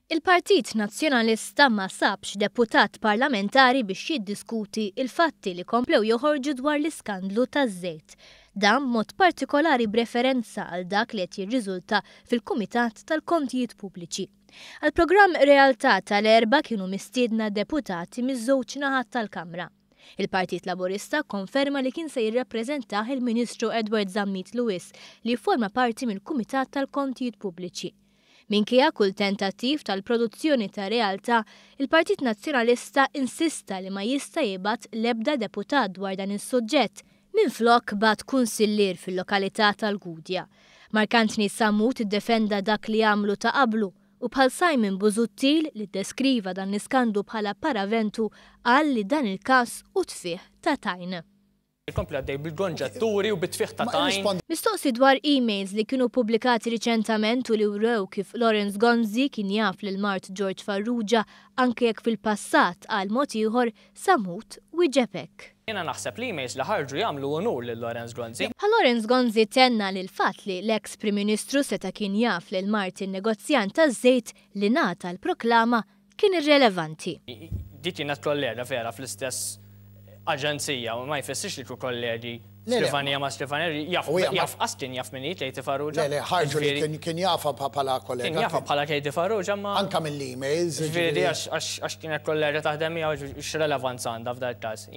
Il-Partit Nazzjonalista ma sabx deputat parlamentari biex jiddiskuti l-fatti li komplew joħorġu dwar l-iskandlu taż-żejt. Dan b'mod partikolari b'referenza għal dak li qed jirriżulta fil-Kumitat tal-Kontijiet Pubbliċi. Għall-programm Realtà tal-Erbgħa kienu mistiedna deputati miż-żewġ naħat tal-Kamra. Il-Partit Laburista kkonferma li kien se jirrappreżentah il-Ministru Edward Zammit Lewis li jifforma parti mill-Kumitat tal-Kontijiet Pubbliċi. Minkejja kull tentattiv tal-produzzjoni ta' realtà, il-Partit Nazzjonalista insista li ma jista' jibgħat l-ebda deputat dwar dan is-suġġett, minflok bagħat kunsillier fil-lokalità tal-Gudja. Mark Anthony Sammut iddefenda dak li għamlu ta' qablu u bħal Simon Busuttil li ddeskriva dan l-iskandlu bħala paraventu qal li dan il-każ hu tfigħ ta' tajn. Ikompli għaddej bil-gonġetturi u bit-tfigħ ta' tajn. Mistoqsi dwar emails li kienu ppubblikati riċentament u li wrew kif Lawrence Gonzi kien jaf lil mart George Farrugia anke jekk fil-passat qal mod ieħor, Sammut wieġeb hekk. Jiena naħseb li emails li ħarġu jagħmlu unur lil Lawrence Gonzi. Bħal Lawrence Gonzi tenna li l-fatt li l-eks Prim Ministru seta' kien jaf lil mart in-negozjant taż-żejt li ngħata l-proklama kien irrelevanti. Di kienet kollega vera fl-istess aġenzija, ma jfissirx li kienu kollegi skrivanija ma' skrivanija, jaf jaf qas kien jaf min hi Katie Farrugia. Le, le, ħarġu li kien jafha bħala kollega. Kien jafha bħala Katie Farrugia ma. Anka mill-emails. Ġifieri għax kienet kollega taħdem miegħu x'relevanza għandha f'dal-każ.